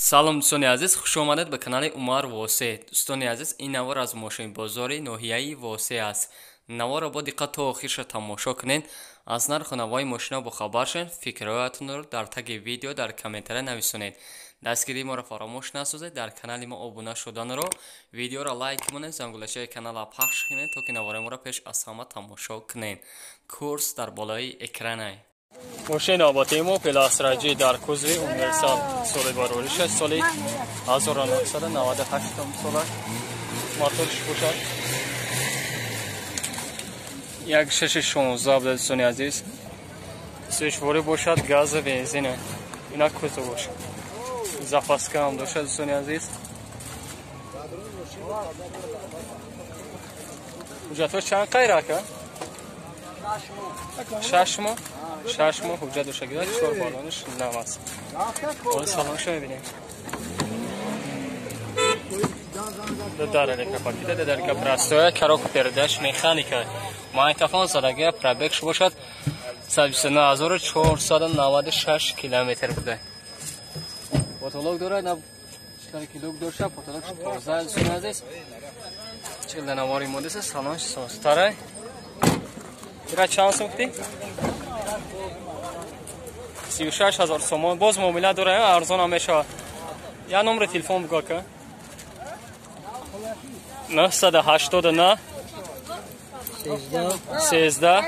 Салом дӯстони азиз, хуш омадед ба канали Умар Восе. Дӯстони азиз, ин навор аз мошинбозори ноҳияи Восе аст. Наворро бо диққат то охирша тамошо кунед, аз нарху навои мошино бохабар шавед, фикрҳоятонро дар таги видео дар комментария нависонед. Дастгирии моро фаромӯш насозед, дар канали мо обуна шуданро, видеоро лайк монед, зангулачаи каналро пахш кунед, то ки навораи моро пеш аз ҳама тамошо кунед. Курс дар болои экранай. Мошини навбатии мо Опел Астра J дар кузови универсал, соли барориша соли 1998 сола, моторш бошад 1.6 16 буда. Дӯстони азиз, сӯзишворӣ бошад газу бензина, ина кузов бошад, запаска ҳам дошад. Дӯстони азиз, ҳуҷҷатҳо чанд қайра ака? 6 моҳ, 6 моҳ ҳуҷҷат дошта, чор балониш нав аст. Ҳоли салоншо мебинем. Дар электропакета, дар простое, коробка передач механика, магнитофон задагия, пробегш бошад 129496 километр буда. Потолок дорад, на ки люк дошта, потолок тоза. Дӯстони азиз, чил навори модеса, салонш созтара. Ира чанд сум гуфтӣ? 36 000 сомон. Боз муомила дора, арзонам мешавад. Я номери телефон бугӯ, ака. 989 13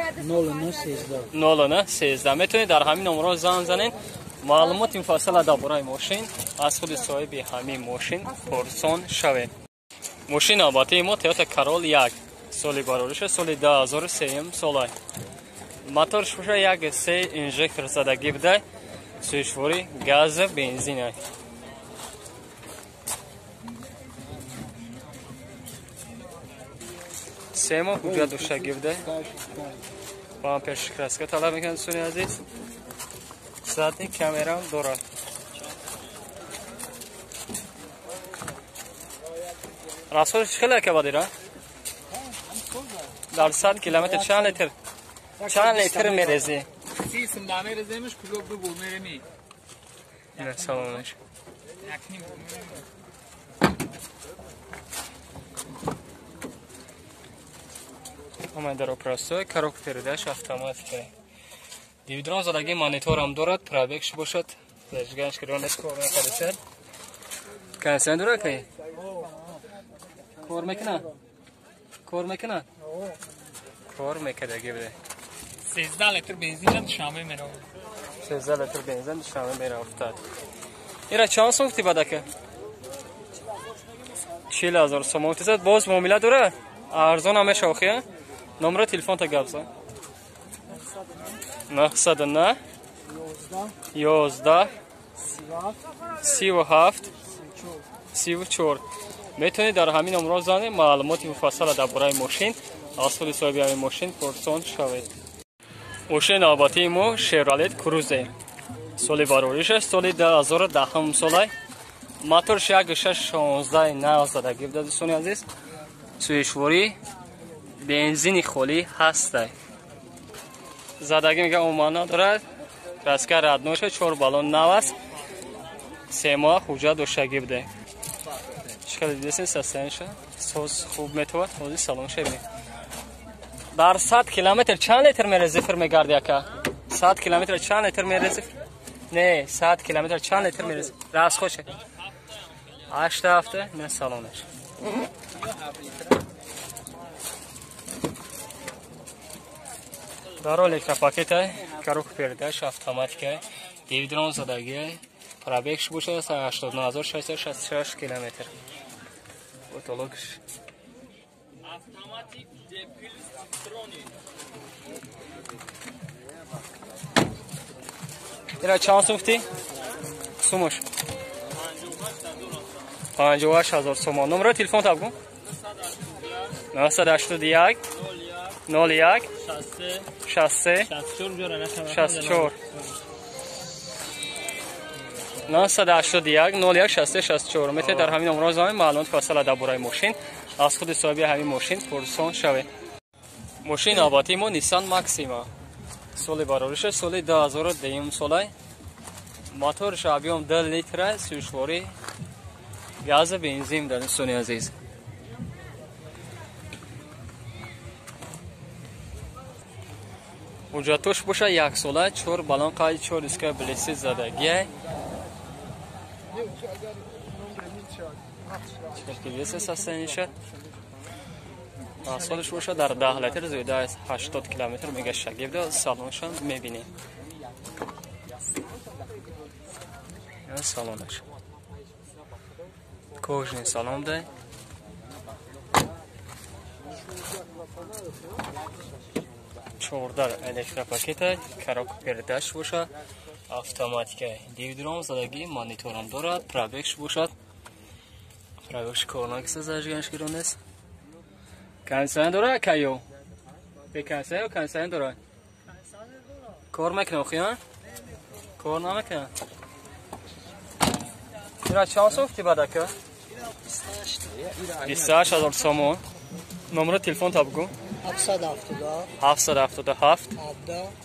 09 13. Метавонед дар ҳамин номерҳо занг занед, маълумоти муфассала дар бораи мошин аз худи соҳиби ҳамин мошин пурсон шавед. Мошини навбатии мо Toyota Corolla як, соли барориша соли 2003 сола, моторш боша 1.3 инжектор задагӣ буда, сӯзишворӣ газа бензина. 3 моҳ ҳуҷҷат доштагӣ буда, бампер краска талаб мекунад. Дӯстони азиз, задний камерам дорад. Расходш хеле ака бадира? Дар 100 километр чанд литр мерезӣ? 30 мереземиш, кулоб ду бор мереми. Салом. Як ним бор мереми. Омадаро простой, коробка передач автоматика, дивидрон задаги, мониторам дорад, пробегш бошад зажиганш киронес, кор мекардесад, кондиционер дорад. Ки кор мекунад, кор мекунад, кор мекардаги буде. 13 литр бензин Душанбе меравад. 13 литр бензин Душанбе меравад. Ира чанд сум гуфти, бадака? 40 000 сомон гуфтисад, боз муомила дорад, арзон ҳам мешава. Охия, номери телефонта гап зан. 909 11 37 34. Метавонед дар ҳамин номерҳо занед, маълумоти муфассала дар бораи мошин аз худи соҳиби ҳамин мошин пурсон шавед. Мошини навбатии мо Шевролет Крузе, соли бароришаш соли 2010 сола, моторш 1.6 16 нав задагӣ буда. Дӯстони азиз, сӯзишворӣ бензини холӣ ҳастай. Задагӣ мега омад надорад, краска роднойша, чор баллон нав аст, 3 моҳ ҳуҷҷат доштагӣ буде. Чӣ хеле дидесен, состояниеша соз, хуб метавад. Ҳозир салонша бинед. Дар 100 километр чанд литр мерези, фир мегарди, ака? 100 километр чанд литр мерези? Не, 100 километр чанд литр мерези? Расходша ҳашта ҳафта. Не, салонаш дар электропакета, коробка передач автоматика, дивидрон задагия, пробегш бошад 89666 километр. Потолокш. Автоматик D плюс Типтроник. Ира чанд сум гуфтӣ? Сумаш 58 000 сомон. Номерои телефон табгӯ. 981 01 63 64. 981 01 63 64. Метавонед дар ҳамин номерҳо занед, маълумоти муфассала дар бораи мошин аз худи соҳиби ҳамин мошин пурсон шавед. Мошини навбатии мо Nissan Maxima, соли барориша соли 2010 сола. Моторш объем 2 литра, сӯзишворӣ газ бензин дар дӯстони азиз. Ҳуҷҷатош боша 1 сола, 4 баллон қайд, 4 диска блесит задагия. Солиш боша дар 10 литр зиёда аз 80 километр мегаштагӣ буда. Салонашам мебинем. Салонаш кожный салон да. 14 электропакета, коробка передач боша, автоматика, дивдром задагӣ, мониторам дорад, пробегш бошад. Пробегш корнакса зажиганш гирон нест. Кондиционер дорад кайо? Бе кондиционер кондиционер дорад? Кор мекунад охи, кор намекунад. Ира чанд сом гуфтӣ бадака? 28000 сомон. Номери телефон та бигӯ. 777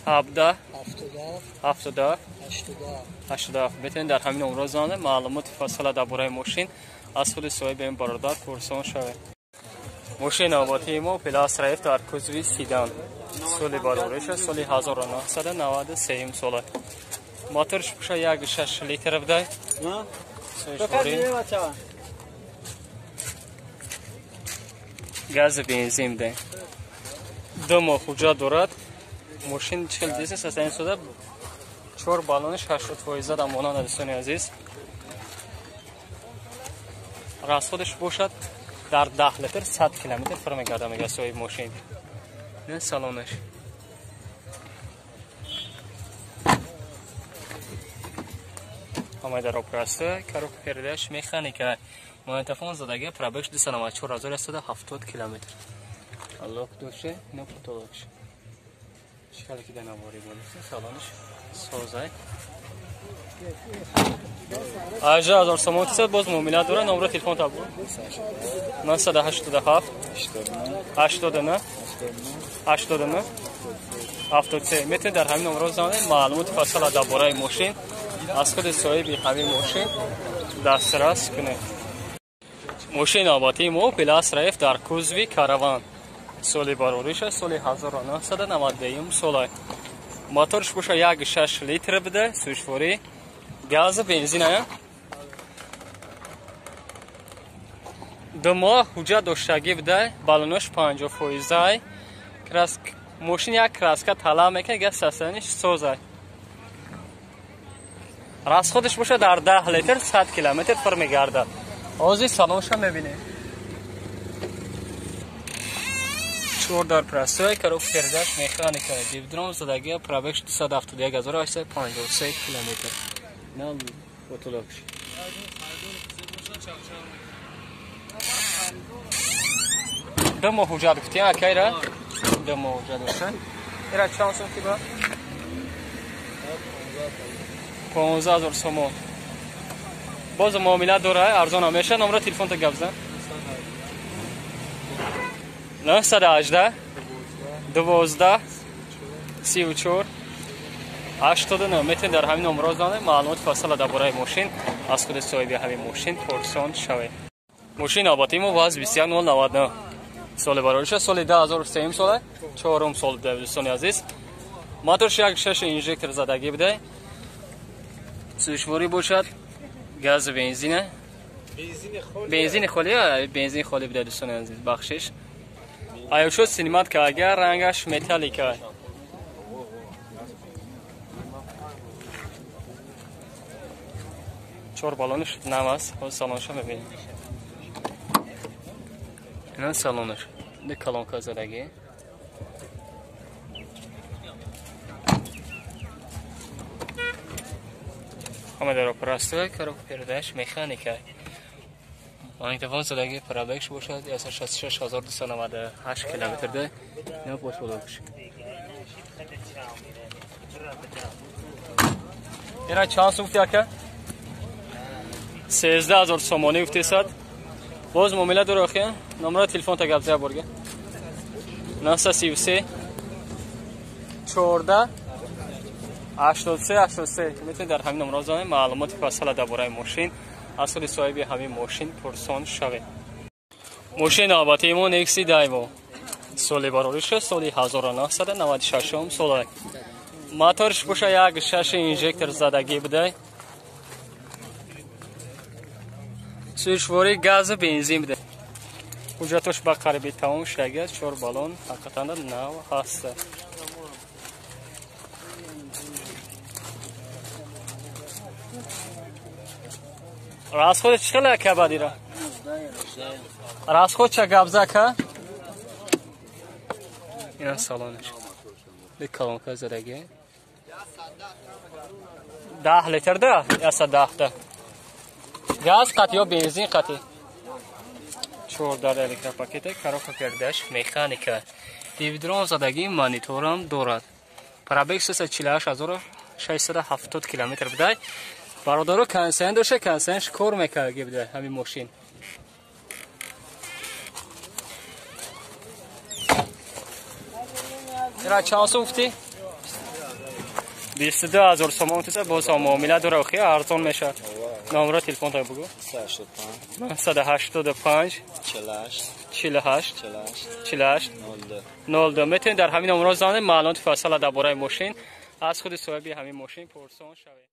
17 77 87. Метавонед дар ҳамин номро занед, маълумоти фасала дар бораи мошин аз худи соҳиби ин бародар пурсон шавед. Мошини навбатии мо Opel Astra F дар кузови седан. Соли барориша соли 1993 сола. Моторш пуша 1.6 литр буда. Сӯзишворӣ газ бензин буда. 2 моҳ ҳуҷҷат дорад. Мошин 40 десен состояние сода, 4 баллониш 80% дар монанд дӯстони азиз. Расходаш бошад дар 10 литр 100 километр фир мегардад мега соҳиби мошин. Не салонаш. Ҳамаи дар обраста, коробка передач механика. Магнитофон задагӣ, пробегш 294170 километр. Лок доше, на потолокш. Шикали ки данавори болист, салонаш созай. 18000 сомон тисад, боз муомила дора, номери телефон та бу. 987 89 89 73. Метавонед дар ҳамин номро занед, маълумоти фасала дар бораи мошин аз худи соҳиби ҳамин мошин дастрас кунед. Мошини навбатии мо Opel Astra F дар кузови караван. Соли барориша соли 1991 сола. Моторш боша 1.6 литр буда, сӯзишворӣ газ бензин. 2 моҳ ҳуҷҷат доштагӣ буда, баллонош 50%. Мошин як краска талаб мекунад, газ состояниш созай. Расходаш боша дар 10 литр 100 километр фир мегардад. Ҳозир салонша мебинем. 4 дар простой, коробка передач механика, дивдром задагӣ, пробегш 271853 километр. На потолокш. 2 моҳ ҳуҷҷат гуфтем акайра? 2 моҳ ҳуҷҷат дошта. Ира чанд сом ки ба? 15000 сомон. Боз муомила дора, арзон ҳам мешавад. Номери телефонта гап зан. 918 12 34 89. Метавонед дар ҳамин номро занед, маълумоти фасала дар бораи мошин аз худи соҳиби ҳамин мошин пурсон шавед. Мошини навбатии мо ВАЗ 21099. Соли барориша соли 2003 сола, 4 сол буда дӯстони азиз. Моторш 1.6 инжектор задагӣ буда. Сӯзишворӣ бошад, газ бензина. Бензини холӣ, бензини холӣ буда дӯстони азиз, бахшиш. Аюшо синимат кага, рангаш металлика. Чор баллониш нав аст. Ҳозир салонашро мебинем. Ина салонаш. Ду колонка задагӣ. Ҳама дар простой, коробка передач механика. Магнитофон задагӣ, пробегш бошад 166298 километр да. Ина потолокш. Ира чанд сум гуфти ака? 13000 сомонӣ гуфтесад. Боз муомила дора охи? Номери телефонта гап зая борга. 933 14 83 83. Метавонед дар ҳамин номро занед, маълумоти фасала дар бораи мошин аз худи соҳиби ҳамин мошин пурсон шавед. Мошин навбатии мо Nexi Daivo. Соли барориша соли 1996 сола. Моторш боша 1.6 инжектор задагӣ будай. Сӯзишвории газу бензин будай. Ҳуҷҷатош ба қариби тамом шудагӣ аст, 4 баллон ҳақиқатан нав ҳаст. Расход чӣ хел ака бадира? Расход ча габза ака? Ина салонаш. Бе колонка задагӣ. 10 литр да? 110 да. Газ қати ё бензин қати? 14 электропакете, коробка пердач, механика. Дивидрон задагӣ, мониторам дорад. Пробег 348670 километр будай. Бародаро консен дошта, консенш кор мекард будай ҳамин мошин. Ира чанд сум гуфтӣ? 22000 сомон гуфтиса, боз ҳам муомила дора, охи арзон мешавад. Номро телефонта бугу. 985 48 48 02. Метавонед дар ҳамин номро занед, маълумоти фасала дар бораи мошин аз худи соҳиби ҳамин мошин пурсон шавед.